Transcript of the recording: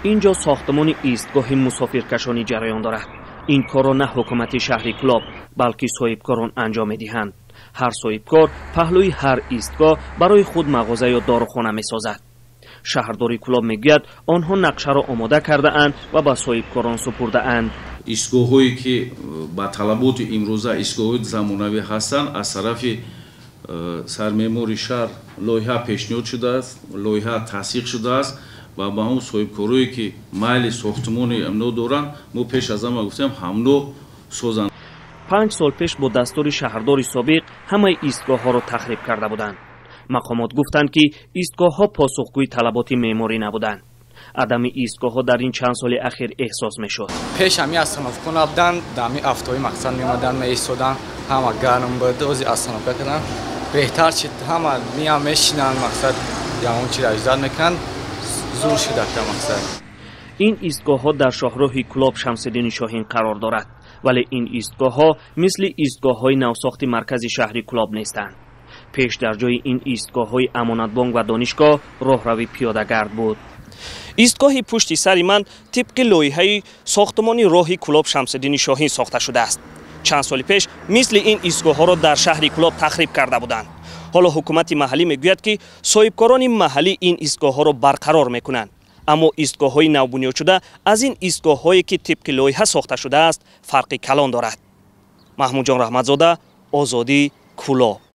Ин ҷо сохтмони истгоҳи мусофиркашонӣ ҷараён дорад. Ин корро на ҳукумати шаҳри Кӯлоб, балки соҳибкорон анҷом медиҳанд. Ҳар соҳибкор паҳлӯи ҳар истгоҳ барои худ мағоза ё дорухона месозад. Шаҳрдори Кӯлоб мегӯяд, онҳо нақшаро омода кардаанд ва ба соҳибкорон супурдаанд. Истгоҳҳое ки ба талаботи имрӯза истгоҳҳои замонавӣ ҳастанд, аз тарафи сармеъмори шаҳр лоиҳа пешниҳод шудааст, лоиҳа тасдиқ шудааст ва ба он соҳибкорое ки майли сохтмони амно доранд, мо пеш аз ҳама гуфтем, ҳамно созанд. 5 сол пеш бо дастури шаҳрдори собиқ ҳамаи истгоҳҳоро тахриб карда буданд. Мақомот гуфтанд, ки истгоҳҳо посухгӯи талаботи меъморӣ набуданд. Адами истгоҳҳо дар ин чанд соли ахир эҳсос мешуд. Пеш ҳами остановка набуданд, дами автои мақсад меомаданд, меистоданд, ҳама гарм буд. Ози остановка карданд, беҳтар шид. Ҳама меам, мешинанд, мақсад ягон чиз аждад мекунанд. Зур шид ака, мақсад. Ин истгоҳҳо дар шоҳроҳи Кӯлоб Шамсиддини Шоҳин қарор дорад, вале ин истгоҳҳо мисли истгоҳҳои навсохти маркази шаҳри Кӯлоб нестанд. Пеш дар ҷои ин истгоҳҳои Амонатбонк ва донишгоҳ роҳрави пиёдагард буд. Истгоҳи пушти сари ман тибқи лоиҳаи сохтмони роҳи Кӯлоб Шамсиддини Шоҳин сохта шудааст. Чанд соли пеш мисли ин истгоҳҳоро дар шаҳри Кӯлоб тахриб карда буданд. Ҳоло ҳукумати маҳаллӣ мегӯяд, ки соҳибкорони маҳаллӣ ин истгоҳҳоро барқарор мекунанд, аммо истгоҳҳои навбунёдшуда аз ин истгоҳҳое ки тибқи лоиҳа сохта шудааст, фарқи калон дорад. Маҳмудҷон Раҳматзода, Озодӣ, Кӯлоб.